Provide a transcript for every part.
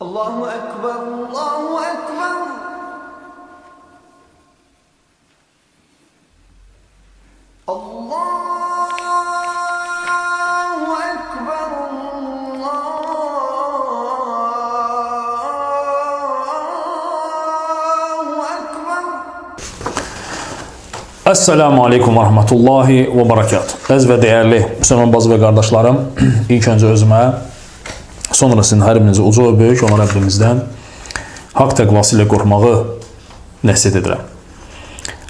Allahu Ekber, Allahu Ekber. Allahu Ekber, Allahu Ekber. Esselamu Aleyküm və Rahmetullahi və Berekatuhu. Əziz və dəyərli müsəlman bacı və qardaşlarım, ilk öncə özümə, sonra sizin hər birinizə uca və böyük olan Rəbbimizdən haqq təqvası ilə qorxmağı nəsihət edirəm.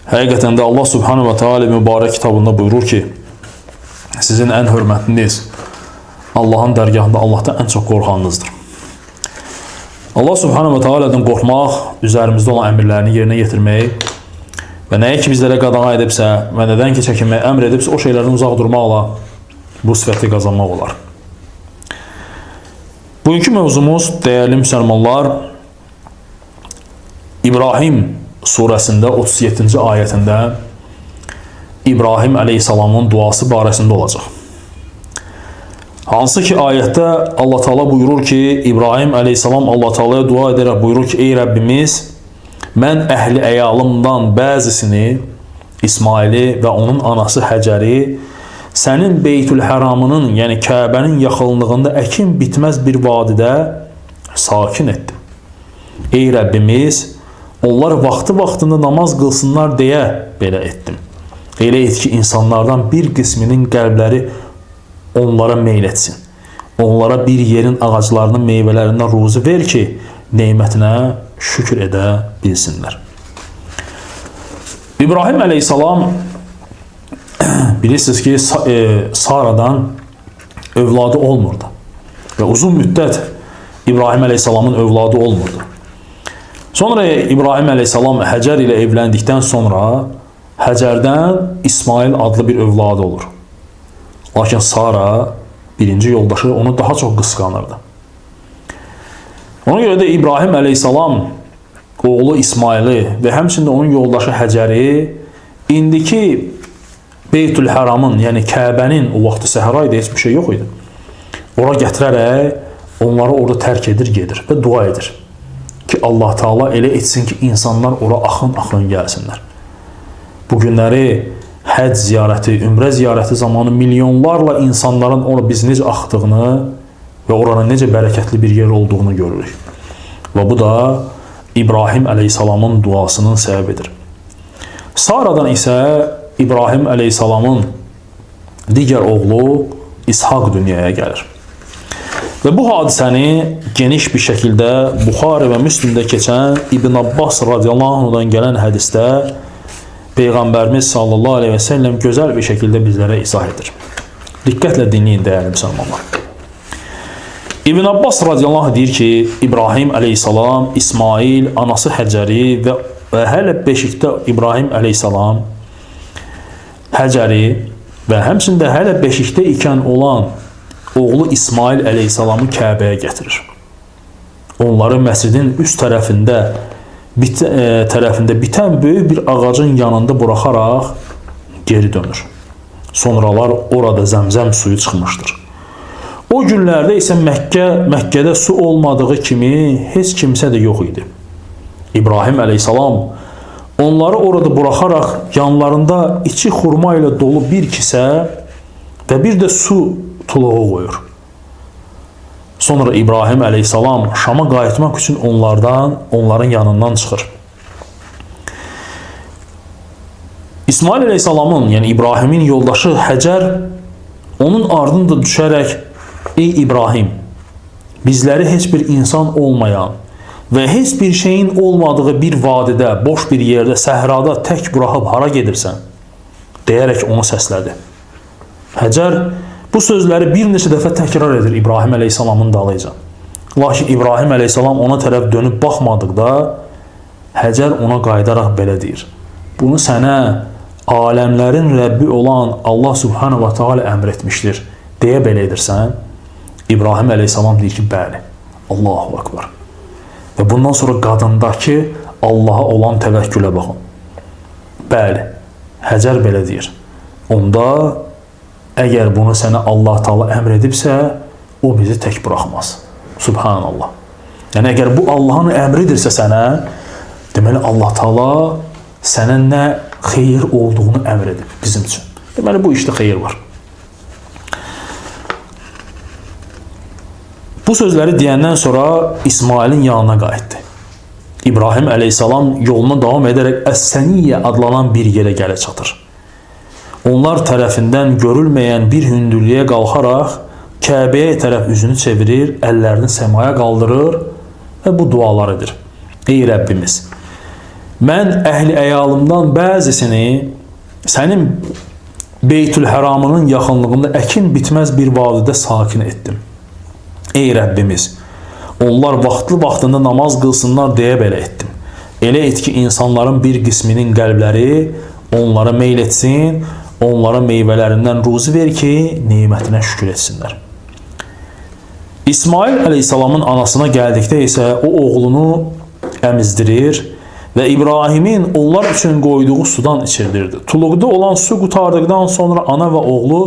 Həqiqətən də Allah Subhanahu və Teala mübarək kitabında buyurur ki, sizin ən hörmətliniz Allahın dərgahında Allahdan ən çox qorxanınızdır. Allah Subhanahu və Teala'dan qorxmaq, üzərimizdə olan əmrlərini yerinə yetirmək və nəyə ki bizlərə qadağa edibsə və nədən ki çəkinməyi əmr edibsə, o şeylərdən uzaq durmaqla bu sifəti qazanmaq olar. Bugünkü mövzumuz, dəyərli müsəlmanlar, İbrahim surəsində 37-ci ayətində İbrahim əleyhissalamın duası barəsində olacaq. Hansı ki ayətdə Allah Teala buyurur ki, İbrahim əleyhissalam Allah Teala'ya dua edərək buyurur ki, ey Rəbbimiz, mən əhli əyalımdan bəzisini, İsmaili və onun anası Həcəri, sənin Beytül Həramının, yəni Kəbənin yaxınlığında əkin bitməz bir vadidə sakin etdim. Ey Rəbbimiz, onlar vaxtı-vaxtında namaz qılsınlar deyə belə etdim. Elə et ki, insanlardan bir qisminin qəlbləri onlara meyl etsin. Onlara bir yerin ağaclarının meyvələrindən ruzi ver ki, nemətinə şükür edə bilsinlər. İbrahim əleyhissalam, bilirsiniz ki, Saradan övladı olmurdu. Və uzun müddət İbrahim əleyhissalamın övladı olmurdu. Sonra İbrahim əleyhissalam Həcər ilə evləndikdən sonra Həcərdən İsmail adlı bir övladı olur. Lakin Sara, birinci yoldaşı, onu daha çox qısqanırdı. Ona görə də İbrahim əleyhissalam oğlu İsmaili və həmçində onun yoldaşı Həcəri indiki Beytül Həramın, yəni Kəbənin, o vaxtı səhra idi, heç bir şey yox idi. Ora gətirərək onları orada tərk edir, gedir və dua edir ki, Allah Teala elə etsin ki, insanlar ora axın-axın gəlsinlər. Bu günləri həcc ziyarəti, ümrə ziyarəti zamanı milyonlarla insanların ora biz necə axdığını və oranın necə bərəkətli bir yer olduğunu görürük. Və bu da İbrahim əleyhissalamın duasının səbəbidir. Saradan isə İbrahim əleyhissalamın digər oğlu İshaq dünyaya gəlir. Və bu hadisəni geniş bir şəkildə Buxari və Müslimdə keçən İbn Abbas radiyallahu anhudan gələn hədisdə Peyğəmbərimiz sallallahu aleyhi və səlləm gözəl bir şəkildə bizlərə izah edir. Diqqətlə dinləyin, dəyərli müsəlmanlar. İbn Abbas radiyallahu anh deyir ki, İbrahim əleyhissalam, İsmail, anası Həcəri və hələ beşikdə İbrahim əleyhissalam, Həcəri və həmçində hələ beşikdə ikən olan oğlu İsmail əleyhissalamı Kəbəyə gətirir. Onları məscidin üst tərəfində bitən böyük bir ağacın yanında buraxaraq geri dönür. Sonralar orada zəmzəm suyu çıxmışdır. O günlərdə isə Məkkədə su olmadığı kimi heç kimsə də yox idi. İbrahim əleyhissalam onları orada buraxaraq yanlarında içi xurma ilə dolu bir kisə və bir də su tuluğu qoyur. Sonra İbrahim əleyhissalam Şama qayıtmaq üçün onların yanından çıxır. İsmail əleyhissalamın, yəni İbrahimin yoldaşı Həcər onun ardınca düşərək, ey İbrahim, bizləri heç bir insan olmayan və heç bir şeyin olmadığı bir vadidə, boş bir yerdə, səhrada tək buraxıb hara gedirsən? Deyərək onu səslədi. Həcər bu sözləri bir neçə dəfə təkrar edir İbrahim əleyhissalamın dalıyca. Lakin İbrahim əleyhissalam ona tərəf dönüb baxmadıqda Həcər ona qayıdaraq belə deyir: bunu sənə aləmlərin Rəbbi olan Allah Subhanahu və Teala əmr etmişdir deyə belə edirsən? İbrahim əleyhissalam deyir ki, bəli, Allahu Akbar. Və bundan sonra qadındakı Allaha olan təvəkkülə baxın. Bəli, Həcər belə deyir. Onda əgər bunu sənə Allah Teala əmr edibsə, o bizi tək buraxmaz. Subhanallah. Yəni, əgər bu Allahın əmridirsə sənə, deməli, Allah Taala sənə nə xeyir olduğunu əmr edib bizim üçün. Deməli, bu işdə xeyir var. Bu sözləri deyəndən sonra İsmailin yanına qayıtdı. İbrahim əleyhissalam yoluna davam edərək Əs-Səniyyə adlanan bir yerə gələ çatır. Onlar tərəfindən görülməyən bir hündürlüyə qalxaraq Kəbəyə tərəf üzünü çevirir, əllərini səmaya qaldırır və bu dualar edir. Ey Rəbbimiz, mən əhli əyalımdan bəzisini sənin Beytül Həramının yaxınlığında əkin bitməz bir vadidə sakin etdim. Ey Rəbbimiz, onlar vaxtlı-vaxtında namaz qılsınlar deyə belə etdim. Elə et ki, insanların bir qisminin qəlbləri onlara meyl etsin, onlara meyvələrindən ruzi ver ki, nemətinə şükür etsinlər. İsmail əleyhissalamın anasına gəldikdə isə o oğlunu əmizdirir və İbrahimin onlar üçün qoyduğu sudan içirdirdi. Tuluqda olan su qurtardıqdan sonra ana və oğlu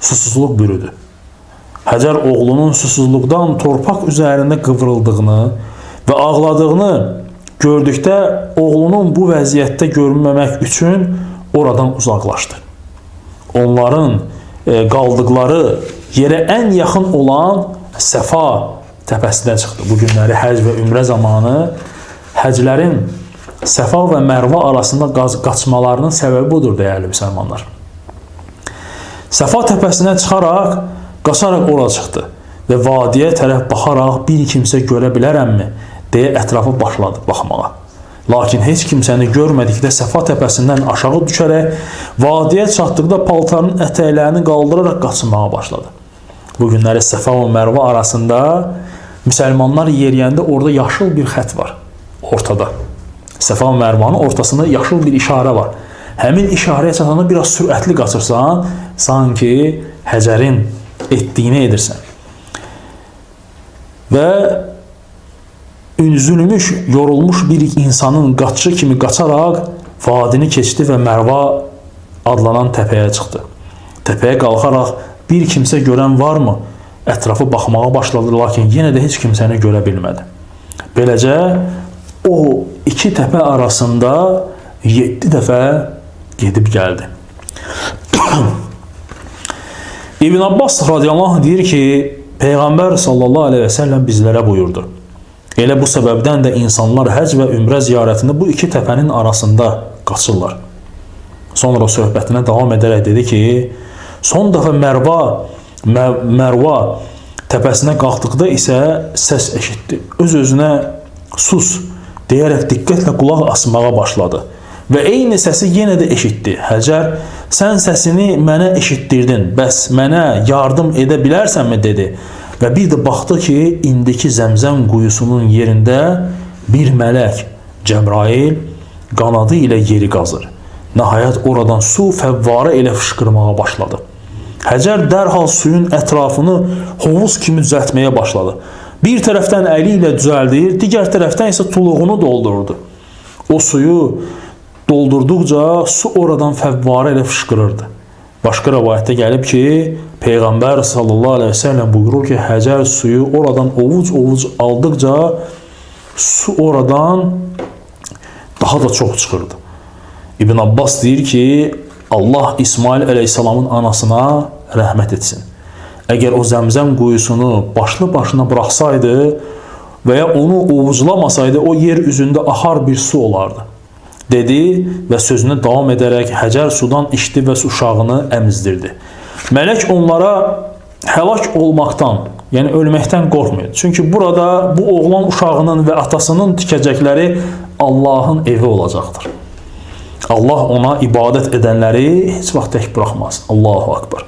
susuzluq bürüdü. Həcər oğlunun susuzluqdan torpaq üzərində qıvrıldığını və ağladığını gördükdə oğlunun bu vəziyyətdə görünməmək üçün oradan uzaqlaşdı. Onların qaldıqları yerə ən yaxın olan Səfa təpəsinə çıxdı. Bu günləri həc və ümrə zamanı həclərin Səfa və Mərva arasında qaçmalarının səbəbi budur, dəyərli müsəlmanlar. Səfa təpəsinə çıxaraq, qaçaraq ora çıxdı və vadiyə tərəf baxaraq bir kimsə görə bilərəmmi deyə ətrafa başladı baxmağa. Lakin heç kimsəni görmədikdə Səfa təpəsindən aşağı düşərək vadiyə çatdıqda paltarının ətəklərini qaldıraraq qaçınmağa başladı. Bu günləri Səfa və Mərva arasında müsəlmanlar yeriyəndə orada yaşıl bir xət var ortada. Səfa və Mərvanın ortasında yaşıl bir işarə var. Həmin işarəyə çatanda biraz sürətli qaçırsan, sanki Həcərin etdiyini edirsən. Və üzülmüş, yorulmuş bir insanın qaçışı kimi qaçaraq vadini keçdi və Mərva adlanan təpəyə çıxdı. Təpəyə qalxaraq bir kimsə görən varmı? Ətrafı baxmağa başladı, lakin yenə də heç kimsəni görə bilmədi. Beləcə, o iki təpə arasında 7 dəfə gedib gəldi. İbn Abbas radiyallahu anh deyir ki, Peyğəmbər sallallahu aleyhi və səlləm bizlərə buyurdu. Elə bu səbəbdən də insanlar həc və ümrə ziyarətində bu iki təpənin arasında qaçırlar. Sonra söhbətinə davam edərək dedi ki, son dəfə Mərva təpəsinə qalxdıqda isə səs eşitdi. Öz-özünə sus deyərək diqqətlə qulaq asmağa başladı. Və eyni səsi yenə də eşitdi. Həcər, sən səsini mənə eşitdirdin, bəs mənə yardım edə bilərsənmi dedi. Və bir də baxdı ki, indiki Zəmzəm quyusunun yerində bir mələk, Cəbrail, qanadı ilə yeri qazır. Nəhayət oradan su fəvvarə ilə fışqırmağa başladı. Həcər dərhal suyun ətrafını hovuz kimi düzəltməyə başladı. Bir tərəfdən əli ilə düzəldir, digər tərəfdən isə tuluğunu doldururdu. O suyu doldurduqca su oradan fəvvarə ilə fışqırırdı. Başqa rəvayətdə gəlib ki, Peyğəmbər sallallahu aleyhi ve sellem buyurur ki, Həcər suyu oradan ovuc-ovuc aldıqca su oradan daha da çox çıxırdı. İbn Abbas deyir ki, Allah İsmail əleyhissalamın anasına rəhmət etsin. Əgər o Zəmzəm quyusunu başlı başına buraxsaydı və ya onu ovuclamasaydı, o yer üzündə axar bir su olardı, dedi və sözünə davam edərək Həcər sudan içdi və uşağını əmizdirdi. Mələk onlara həlak olmaqdan, yəni ölməkdən qorxmuyor. Çünki burada bu oğlan uşağının və atasının tikəcəkləri Allahın evi olacaqdır. Allah ona ibadət edənləri heç vaxt tək buraxmaz. Allahu Akbar.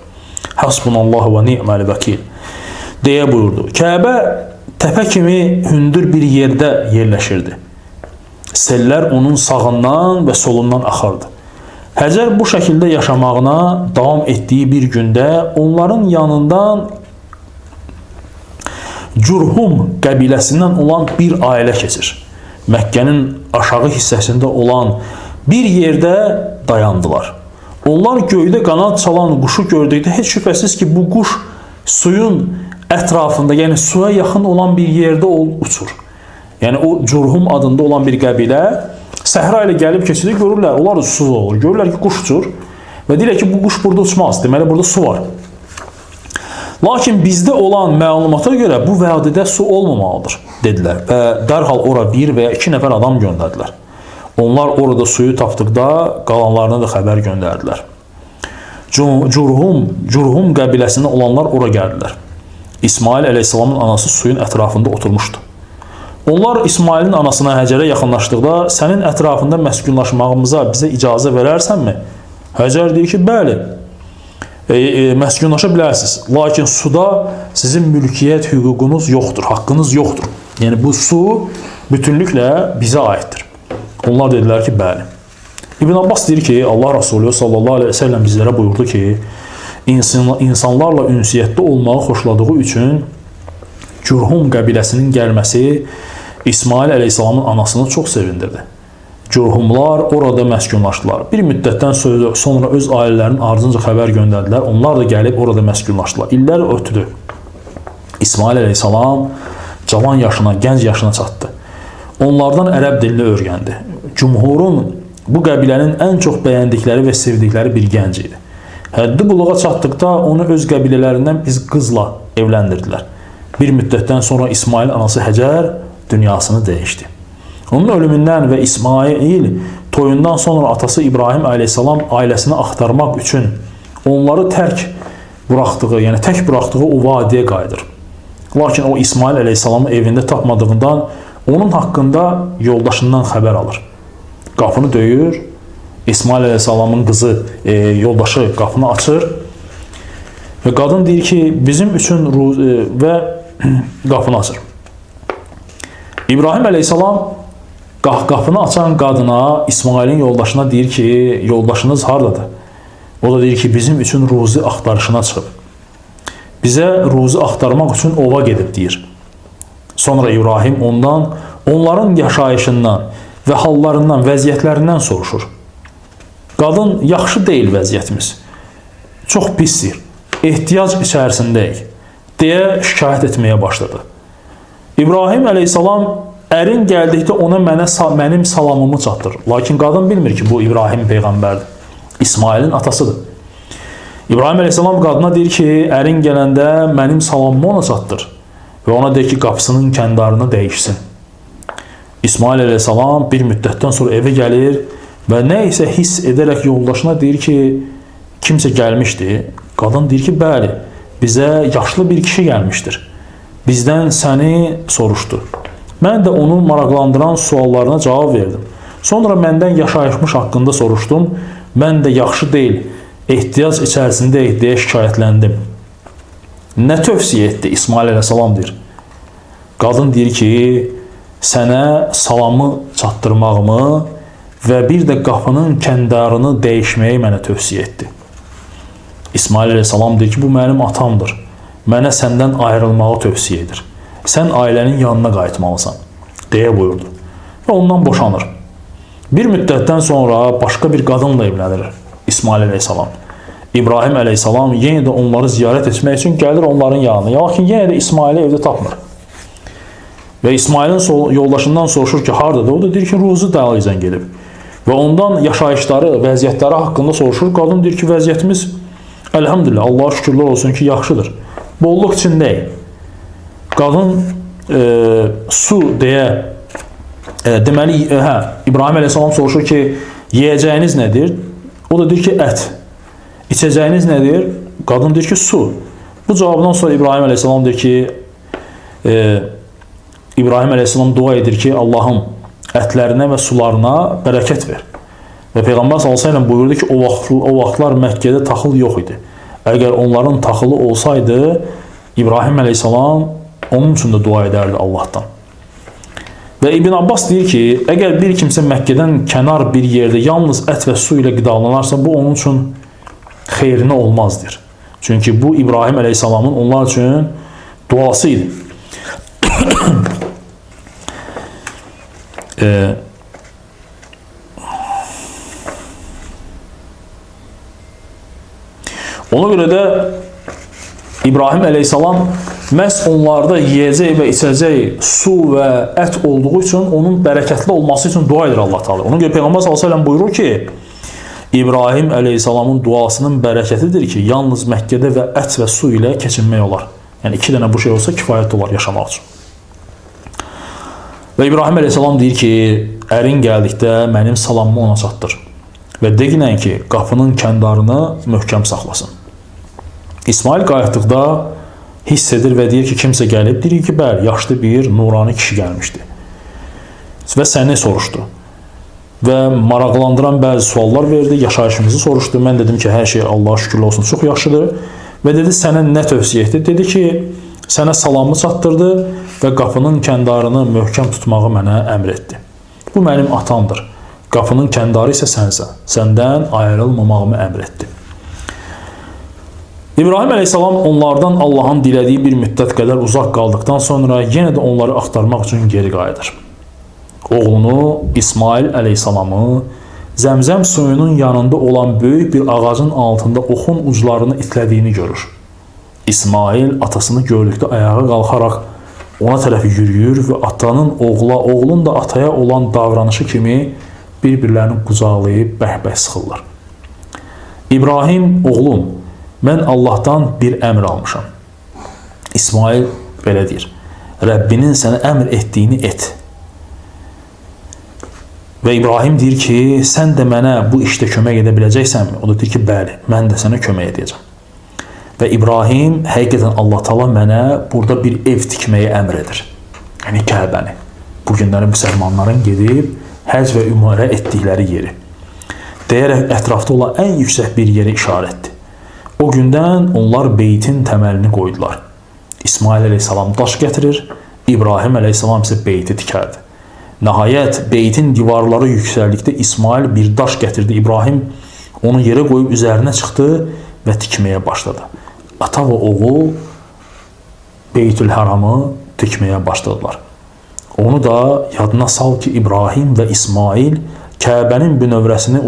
Hasbunallahu və ni'məl vəkil deyə buyurdu. Kəbə təpə kimi hündür bir yerdə yerləşirdi. Sellər onun sağından və solundan axardı. Həcər bu şəkildə yaşamağına davam etdiyi bir gündə onların yanından Cürhum qəbiləsindən olan bir ailə keçir. Məkkənin aşağı hissəsində olan bir yerdə dayandılar. Onlar göydə qanad çalan quşu gördükdə heç şübhəsiz ki, bu quş suyun ətrafında, yəni suya yaxın olan bir yerdə uçur. Yəni o Curhum adında olan bir qəbilə səhra ilə gəlib keçirir, görürlər, onlar da susuz olur. Görürlər ki, quş uçur və deyirlər ki, bu quş burada uçmaz, deməli burada su var. Lakin bizdə olan məlumata görə bu vadidə su olmamalıdır, dedilər və dərhal ora bir və ya 2 nəfər adam göndərdilər. Onlar orada suyu tapdıqda qalanlarına da xəbər göndərdilər. Curhum qəbiləsində olanlar ora gəldilər. İsmail əleyhissalamın anası suyun ətrafında oturmuşdu. Onlar İsmailin anasına Həcərə yaxınlaşdıqda, sənin ətrafında məskunlaşmağımıza bizə icazə verərsənmi? Həcər deyir ki, bəli, məskunlaşa bilərsiniz. Lakin suda sizin mülkiyyət hüququnuz yoxdur, haqqınız yoxdur. Yəni bu su bütünlüklə bizə aiddir. Onlar dedilər ki, bəli. İbn Abbas deyir ki, Allah Resulü sallallahu aleyhi ve sellem bizlərə buyurdu ki, insanlarla ünsiyyətdə olmağı xoşladığı üçün Curhum qəbiləsinin gəlməsi İsmail əleyhissalamın anasını çox sevindirdi. Curhumlar orada məskunlaşdılar. Bir müddətdən sonra öz ailələrinin ardınca xəbər göndərdilər. Onlar da gəlib orada məskunlaşdılar. İllər ötdü. İsmail əleyhissalam cavan yaşına, gənc yaşına çatdı. Onlardan ərəb dilini öyrəndi. Cumhurun bu qəbilənin ən çox bəyəndikləri və sevdikləri bir gənc idi. Həddi buluğa çatdıqda onu öz qəbilələrindən bir qızla evləndirdilər. Bir müddətdən sonra İsmail anası Həcər dünyasını dəyişdi. Onun ölümündən və İsmail toyundan sonra atası İbrahim əleyhissalam ailəsini axtarmaq üçün onları tərk buraxdığı, yəni tək buraxdığı o vadiyə qayıdır. Lakin o İsmail əleyhissalamı evində tapmadığından onun haqqında yoldaşından xəbər alır. Qapını döyür, İsmail əleyhissalamın qızı, yoldaşı qapını açır və qadın deyir ki, bizim üçün və qapını açır. İbrahim əleyhissalam qapını açan qadına, İsmailin yoldaşına deyir ki, yoldaşınız hardadır? O da deyir ki, bizim üçün ruzi axtarışına çıxıb. Bizə ruzi axtarmaq üçün ova gedib, deyir. Sonra İbrahim ondan, onların yaşayışından və hallarından, vəziyyətlərindən soruşur. Qadın, yaxşı deyil vəziyyətimiz, çox pisdir, ehtiyac içərisindəyik, deyə şikayət etməyə başladı. İbrahim əleyhissalam ərin gəldikdə ona mənim salamımı çatdır. Lakin qadın bilmir ki, bu İbrahim peyğəmbərdir, İsmailin atasıdır. İbrahim əleyhissalam qadına deyir ki, ərin gələndə mənim salamımı ona çatdır və ona deyir ki, qapısının kəndarını dəyişsin. İsmail əleyhissalam bir müddətdən sonra evə gəlir və nə isə hiss edərək yoldaşına deyir ki, kimsə gəlmişdi. Qadın deyir ki, bəli, bizə yaşlı bir kişi gəlmişdir. Bizdən səni soruşdu. Mən də onu maraqlandıran suallarına cavab verdim. Sonra məndən yaşayışmış haqqında soruşdum. Mən də yaxşı deyil, ehtiyac içərisindəyik deyə şikayətləndim. Nə tövsiyə etdi? İsmail əleyhissalam deyir. Qadın deyir ki, sənə salamı çatdırmağımı və bir də qapının kəndarını dəyişməyi mənə tövsiyə etdi. İsmail əleyhissalam deyir ki, bu mənim atamdır. Mənə səndən ayrılmağı tövsiyə edir. Sən ailənin yanına qayıtmalısan, deyə buyurdu. Və ondan boşanır. Bir müddətdən sonra başqa bir qadınla evlənir İsmail əleyhissalam. İbrahim əleyhissalam yenə də onları ziyarət etmək üçün gəlir onların yanına. Lakin yenə də İsmaili evdə tapmır. Və İsmailin yoldaşından soruşur ki, hardadır? O da deyir ki, ruzi dalıyla gedib. Və ondan yaşayışları, vəziyyətləri haqqında soruşur. Qadın deyir ki, vəziyyətimiz əlhamdülillah, Allaha şükürlər olsun ki, yaxşıdır. Bolluq içindəyik. Qadın su deyə, deməli, İbrahim əleyhissalam soruşur ki, yeyəcəyiniz nədir? O da deyir ki, ət. İçəcəyiniz nədir? Qadın deyir ki, su. Bu cavabdan sonra İbrahim əleyhissalam deyir ki, İbrahim əleyhissalam dua edir ki, Allahım ətlərinə və sularına bərəkət ver. Və Peyğəmbər sallallahu əleyhi və səlləm buyurdu ki, o vaxtlar Məkkədə taxıl yox idi. Əgər onların taxılı olsaydı, İbrahim əleyhissalam onun üçün də dua edərdi Allahdan. Və İbn Abbas deyir ki, əgər bir kimsə Məkkədən kənar bir yerdə yalnız ət və su ilə qidalanarsa, bu onun üçün xeyrinə olmazdır. Çünki bu İbrahim əleyhissalamın onlar üçün duası idi. Ona görə də İbrahim əleyhissalam Məhz onlarda yeyəcək və içəcək su və ət olduğu üçün onun bərəkətli olması üçün dua edir Allah Teala. Ona görə Peyğəmbər sallallahu əleyhi və səlləm buyurur ki, İbrahim əleyhissalamın duasının bərəkətidir ki, yalnız Məkkədə və ət və su ilə keçinmək olar. Yəni 2 dənə bu şey olsa kifayət olar yaşamaq üçün. Və İbrahim əleyhissalam deyir ki, ərin gəldikdə mənim salamımı ona çatdır və deginən ki, qapının kəndarını möhkəm saxlasın. İsmail qayıtdıqda hiss edir və deyir ki, kimsə gəlib. Deyir ki, bəli, yaşlı bir nurani kişi gəlmişdi və səni soruşdu və maraqlandıran bəzi suallar verdi, yaşayışımızı soruşdu. Mən dedim ki, hər şey Allaha şükürlər olsun, çox yaxşıdır. Və dedi, sənə nə tövsiyə etdi? Dedi ki, sənə salamı çatdırdı və qapının kəndarını möhkəm tutmağı mənə əmr etdi. Bu mənim atamdır. Qapının kəndarı isə sənsən. Səndən ayrılmamağımı əmr etdi. İbrahim əleyhissalam onlardan Allahın dilədiyi bir müddət qədər uzaq qaldıqdan sonra yenə də onları axtarmaq üçün geri qayıdır. Oğlunu İsmail əleyhissalamı Zəmzəm suyunun yanında olan böyük bir ağacın altında oxun uclarını itlədiyini görür. İsmail atasını gördükdə ayağa qalxaraq ona tərəf yürüyür və atanın oğla, oğlun da ataya olan davranışı kimi bir-birlərini qucaqlayıb bərk-bərk sıxırlar. İbrahim, oğlum, mən Allahdan bir əmr almışam. İsmail belə deyir: Rəbbinin sənə əmr etdiyini et. Və İbrahim deyir ki, sən də mənə bu işdə kömək edə biləcəksənmi? O da deyir ki, bəli, mən də sənə kömək edəcəm. Və İbrahim, həqiqətən Allah Taala mənə burada bir ev tikməyi əmr edir. Yəni Kəbəni. Bu günləri müsəlmanların gedib həcc və ümrə etdikləri yeri. Deyərək ətrafda olan ən yüksək bir yeri işarə etdi. O gündən onlar beytin təməlini qoydular. İsmail əleyhissalam daş gətirir, İbrahim əleyhissalam isə beyti tikərdi. Nəhayət, beytin divarları yüksəldikdə İsmail bir daş gətirdi. İbrahim onu yerə qoyub üzərinə çıxdı və tikməyə başladı. Ata və oğul Beytül Həramı tikməyə başladılar. Onu da yadına sal ki, İbrahim və İsmail Kəbənin bünövrəsini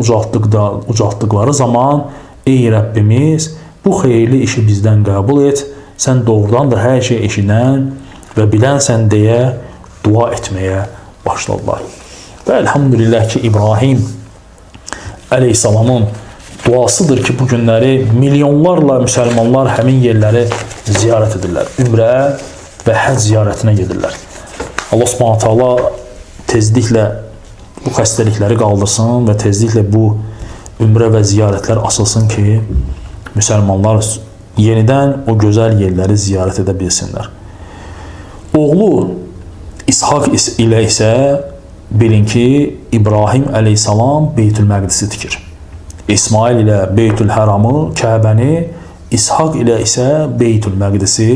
ucaltdıqları zaman, ey Rəbbimiz, bu xeyirli işi bizdən qəbul et, sən doğrudan da hər şeyi eşidən və bilənsən deyə dua etməyə başladılar. Və elhamdülillah ki, İbrahim əleyhissalamın duasıdır ki, bu günləri milyonlarla müsəlmanlar həmin yerləri ziyarət edirlər. Ümrə və həcc ziyarətinə gedirlər. Allah Subhanahu taala tezliklə bu xəstəlikləri qaldırsın və tezliklə bu ümrə və ziyarətlər açılsın ki, müsəlmanlar yenidən o gözəl yerləri ziyarət edə bilsinlər. Oğlu İshaq ilə isə bilin ki, İbrahim əleyhissalam Beytül Məqdisi tikir. İsmail ilə Beytül Həramı, Kəbəni, İshaq ilə isə Beytül Məqdisi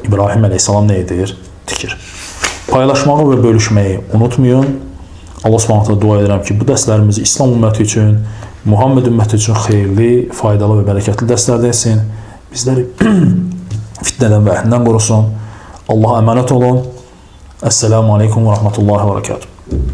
İbrahim əleyhissalam nə edir? Tikir. Paylaşmağı və bölüşməyi unutmayın. Allah Subhanahu taala dua edirəm ki, bu dərslərimizi İslam ümməti üçün, Muhammed ümməti üçün xeyirli, faydalı və bərəkətli dərslər etsin. Bizləri fitnədən və əhlindən qorusun. Allaha əmanət olun. Esselamu aleykum və rəhmətullahi və bərəkatuhu.